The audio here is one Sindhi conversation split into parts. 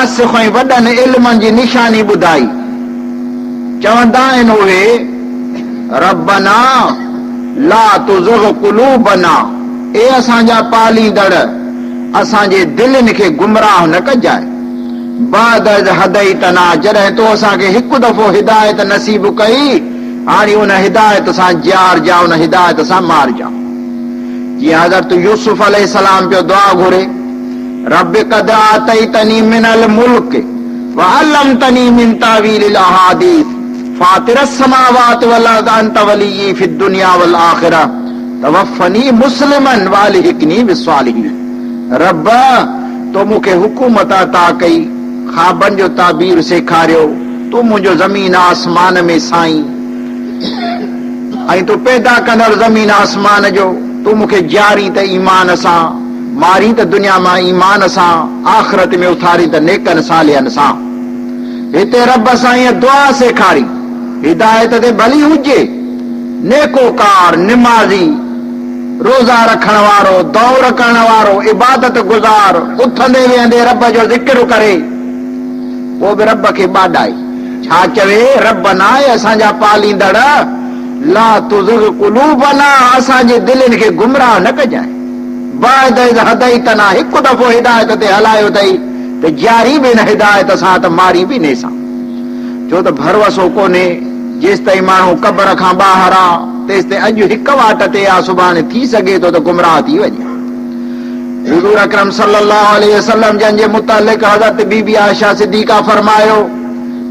راسخ ۽ وڏن علمن جي نشاني ٻڌائي. چوندا آهن اهي، ربنا لا تزغ قلوبنا اي اسان جا پاليندڙ! اسان جي دلين کي گمراهه نه ڪجانء. بعد اذ هديتنا جڏهن تو اسان کي هڪ دفعو هدايت نصيب ڪئي، هاڻي ان هدايت سان جيارجان، ان هدايت سان مارجان. جيئن حضرت يوسف عليه السلام پيو دعا گهري، رب قد آتيتني من الملڪ وعلمتني من تاويل الاحاديث فاطر السماوات والارض انت وليي في الدنيا والآخرة توفني مسلما والحقني بالصالحين رب تو مون کي حڪومت عطا ڪئي، خوابن جو تعبير سيکاريو، تون منهنجو زمين آسمان ۾ سائين ۽ تون پيدا ڪندڙ زمين آسمان جو، تون مون کي جيارين ته ايمان سان، مارين ته دنيا مان ايمان سان، آخرت ۾ اٿارين ته نيڪن صالحن سان. هتي رب سائينء دعا سيکاري، هدايت تي ڀلي هجي، نيڪوڪار، نمازي، روزا رکڻ وارو، دور ڪرڻ وارو، عبادت گذار، اٿندي ويهندي رب جو ذڪر ڪري، پوء به رب کي ٻاڏائي، ڇا چوي، ربنا اي اسان جا پاليندڙ، لا تزغ قلوبنا اسان جي دلين کي گمراهه نه ڪجانء، بعد اذ هديتنا هڪ دفعو هدايت تي هلايو اٿئي ته جيارين به ان هدايت سان ته مارين به انهي سان. ڇو ته ڀروسو ڪونهي، جيستائين ماڻهو قبر کان ٻاهر آ، تيستائين اڄ هڪ واٽ تي آ، سڀاڻي ٿي سگهي ٿو ته گمراهه ٿي وڃي. حضور اڪرم صلي الله عليه وسلم جن جي متعلق حضرت بي بي عائشه صديقه فرمايو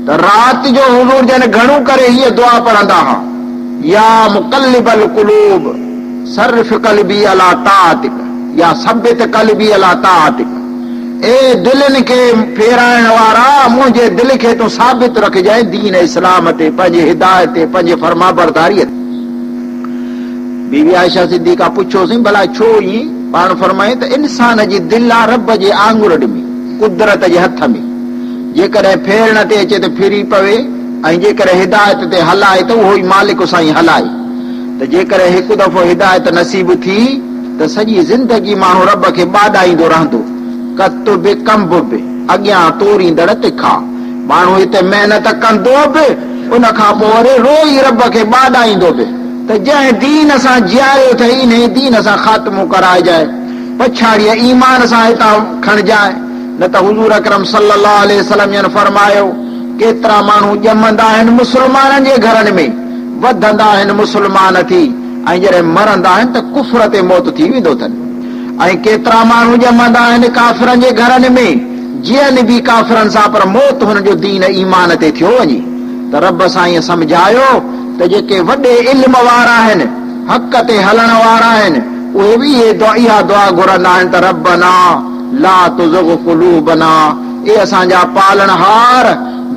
ته رات جو حضور جن گهڻو ڪري هيء دعا پڙهندا ها، يا مقلب القلوب صرف قلبي علي طاعتک يا ثبت قلبي علي طاعتک اي دلين کي ڦيرائڻ وارا منهنجي دل کي تون ثابت رکجانء دين اسلام تي، پنهنجي هدايت تي، پنهنجي فرمانبرداريء تي. بي بي عائشه صديقه پڇيو سائين ڀلا ڇو ائين؟ پاڻ فرمايائين ته انسان جي دل آ رب جي آڱرڙ ۾ قدرت جي هٿ ۾ جيڪڏهن ڦيرڻ تي اچي ته ڦري پوي ۽ جيڪڏهن هدايت تي هلائي ته اهو ئي مالڪ سائين هلائي ته جيڪڏهن هڪ دفعو هدايت نصيب ٿي ته سڄي زندگي ماڻهو رب کي ٻاڏائيندو رهندو ڪت به ڪنب به اڳيان توريندڙ تکا ماڻهو هتي محنت ڪندو به ان کان پوء وري روئي رب کي ٻاڏائيندو به ته جنهن دين سان جياريو اٿئي انهيء دين سان خاتمو ڪرائجانء، پڇاڙيء ايمان سان هتان کڻجانء، نه ته حضور اڪرم صلّي الله عليه وسلّم جن فرمايو، ڪيترا ماڻهو ڄمندا آهن مسلمانن جي گهرن ۾، وڌندا آهن مسلمان ٿي ۽ جڏهن مرندا آهن ته ڪفر تي موت ٿي ويندو اٿن ۽ ڪيترا ماڻهو ڄمندا آهن ڪافرن جي گهرن ۾، جيئن به ڪافرن سان پر موت هنن جو دين ايمان تي ٿيو وڃي ته رب سائينء سمجهايو ته جيڪي وڏي علم وارا آهن، حق تي هلڻ وارا آهن، اهي به اهي اها دعا گهرندا آهن ته ربنا لا تزغ قلوبنا اي اسان جا پالڻهار!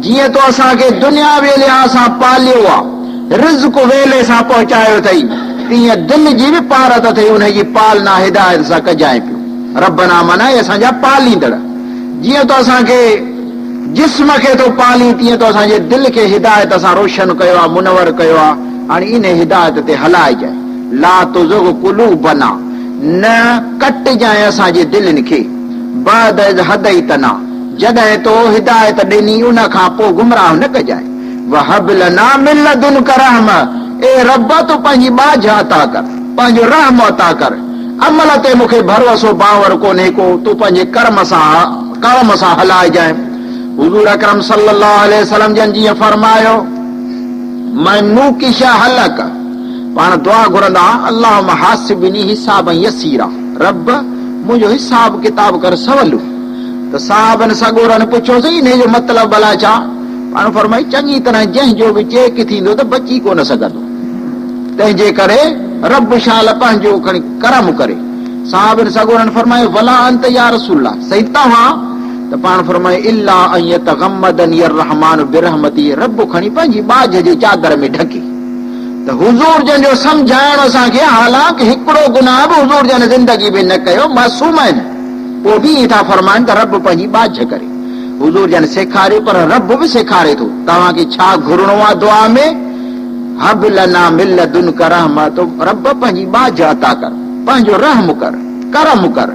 جيئن تو اسان کي دنياوي لحاظ سان پاليو آ، رزق ويلي سان پهچايو اٿئي، تيئن دل جي به پارت اٿئي، انهي جي پالنا هدايت سان ڪجانء پيو. ربنا معنيٰ اي اسان جا پاليندڙ! جيئن تو اسان کي جسم کي ٿو پالين تيئن تو اسان جي دل کي هدايت سان روشن ڪيو آ، منور ڪيو آ، هاڻي انهي هدايت تي هلائجانء. لا تزغ قلوبنا نه ڪٽجانء اسان جي دلين کي، بعد اذ هديتنا جڏهن تو هدايت ڏني ان کان پوء گمراهه نه ڪجانء. وهب لنا من لدنک رحمة اي رب تون پنهنجي ٻاجهه عطا ڪر، پنهنجو رحم عطا ڪر. عمل تي مون کي ڀروسو باور ڪونهي ڪو، تون پنهنجي ڪرم سان ڪرم سان هلائجانء. حضور اڪرم صلي الله عليه وسلم جن جيئن فرمايو، من نوقش هلڪ، پاڻ دعا گهرندا ها، اللهم حاسبني حسابا يسيرا، رب منهنجو حساب ڪتاب ڪر سولو. ته صحابن سڳورن پڇيو، سائين انهيء جو مطلب ڀلا ڇا؟ پاڻ فرمايو، چڱي طرح جنهن جو به چيڪ ٿيندو ته بچي ڪونه سگهندو. تنهن جي ڪري رب شال پنهنجو کڻي ڪرم ڪري. صحابين سڳورن فرمايو، ولا انت يا رسول الله، سائين توهان؟ ته پاڻ فرمايو، الا ان يتغمدني الرحمٰن برحمته، رب کڻي پنهنجي ٻاجهه جي چادر ۾ ڍڪي. ته حضور جن جو سمجهائڻ اسان کي، حالانڪ هڪڙو گناهه به حضور جن زندگي ۾ نه ڪيو، معصوم آهن، پوء به ائين ٿا فرمائن ته رب پنهنجي ٻاجهه ڪري. حضور جن سيکاريو پر رب به سيکاري ٿو، توهان کي ڇا گهرڻو آهي دعا ۾؟ هب لنا من لدنک رحمة تو رب پنهنجي ٻاجهه عطا ڪر، پنهنجو رحم ڪر، ڪرم ڪر.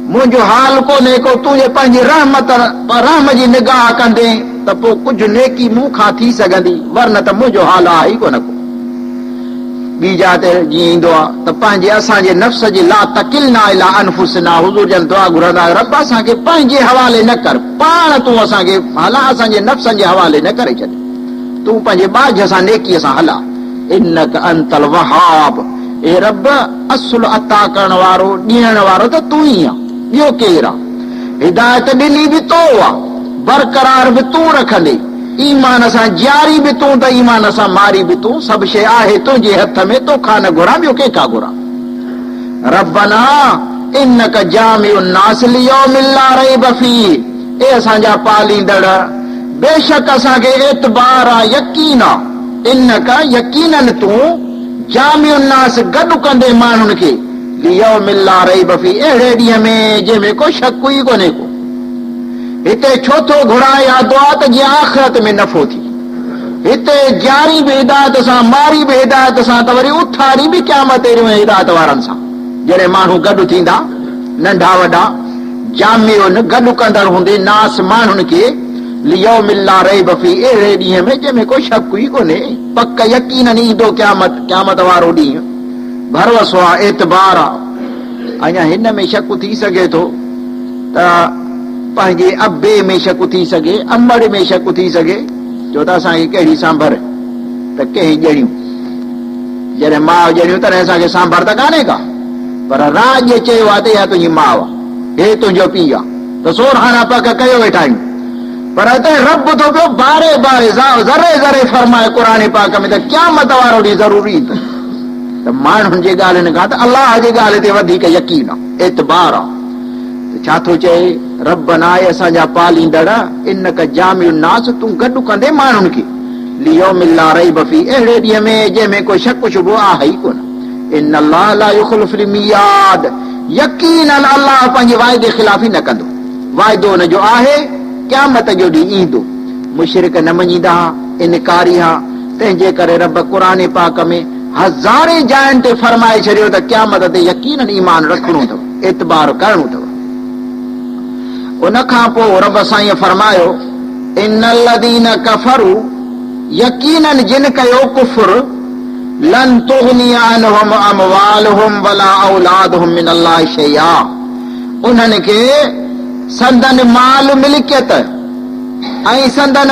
منهنجو حال ڪونهي ڪو، تون جي پنهنجي رحمت رحم جي نگاهه ڪندين ته پوء ڪجهه نيڪي مون کان ٿي سگهندي، ورنه ته منهنجو حال آهي ئي ڪونه ڪو. ٻي جاء تي جيئن ايندو آهي ته پنهنجي اسان جي نفس جي لا تڪلنا الي انفسنا حضور جن دعا گهرندا آهيو رب اسان کي پنهنجي حوالي نه ڪر پاڻ تون اسان کي هلا اسان جي نفسن جي حوالي نه ڪري ڇڏ تون پنهنجي ٻاجهه سان نيڪي سان هلا انک انت الوهاب اي رب اصل عطا ڪرڻ وارو ڏيڻ وارو ته تون ئي آن ٻيو ڪير آ هدايت ڏني به تو آ برقرار به تون رکندي ايمان سان جياري به تون ته ايمان سان ماري به تون، سڀ شيء آهي تنهنجي هٿ ۾ توکان نه گهران ٻيو ڪنهن کان گهران. ربنا انک جامع الناس ليوم لا ريب فيه اي اسان جا پاليندڙ بيشڪ اسان کي اعتبار آ يقين آ انک يقيناً تون جامع الناس گڏ ڪندين ماڻهن کي ليوم لا ريب فيه اهڙي ڏينهن ۾ جنهن ۾ ڪو شڪ ئي ڪونهي ڪو. هتي ڇو ٿو گهران اها دعا ته جيئن آخرت ۾ نفعو ٿئي. هتي جيارين به هدايت سان، مارين به هدايت سان ته وري اٿارين به قيامت جي ڏينهن هدايت وارن سان. جڏهن ماڻهو گڏ ٿيندا، ننڍا وڏا، جامعون، گڏ ڪندڙ هوندي، ناس، ماڻهن کي، ليوم لا ريب فيه، اهڙي ڏينهن ۾ جنهن ۾ ڪو شڪ ئي ڪونهي، پڪ يقيناً ايندو قيامت، قيامت وارو ڏينهن، ڀروسو آ، اعتبار آ. اڃا هن ۾ شڪ ٿي سگهي ٿو. ته پنهنجي ابي ۾ شڪ ٿي سگهي، امڙ ۾ شڪ ٿي سگهي، ڇو ته اسان کي ڪهڙي سانڀر ته ڪنهن ڄڻيون. جڏهن ماء ڄڻيون تڏهن اسان کي سانڀر ته ڪانهي ڪا، پر راڄ چيو آهي ته اها تنهنجي ماء آهي، هي تنهنجو پيء آهي ته سورهاڻا پڪ ڪيو ويٺا آهيون. پر هتي رب ٿو پيو باري باري ذري ذري فرمائي قرآن پاڪ ۾ ته قيامت وارو ڏينهن ضرور ايندو ته ماڻهن جي ڳالهين کان ته الله جي ڳالهه تي وڌيڪ يقين آهي، اعتبار آهي. ته ڇا ٿو چئي، ربنا اي اسان جا پاليندڙ، انک جامع الناس تون گڏ ڪندين ماڻهن کي، ليوم لا ريب فيه اهڙي ڏينهن ۾ جنهن ۾ ڪو شڪ شبهو آهي ئي ڪونه، ان الله لا يخلف الميعاد يقيناً الله پنهنجي واعدي خلافي نه ڪندو، واعدو ان جو آهي، قيامت جو ڏينهن ايندو، مشرڪ نه مڃيندا ها، انڪاري ها، تنهن جي ڪري رب قرآن پاڪ ۾ هزارين جاين تي فرمائي ڇڏيو ته قيامت تي يقيناً ايمان رکڻو اٿو. اعتبار ڪرڻو اٿو. ان کان پوء رب سائينء فرمايو، ان الذين ڪفروا يقيناً جن ڪيو ڪفر، لن تغني عنهم اموالهم ولا اولادهم من الله شيئا انهن کي سندن مال ملڪيت ۽ سندن.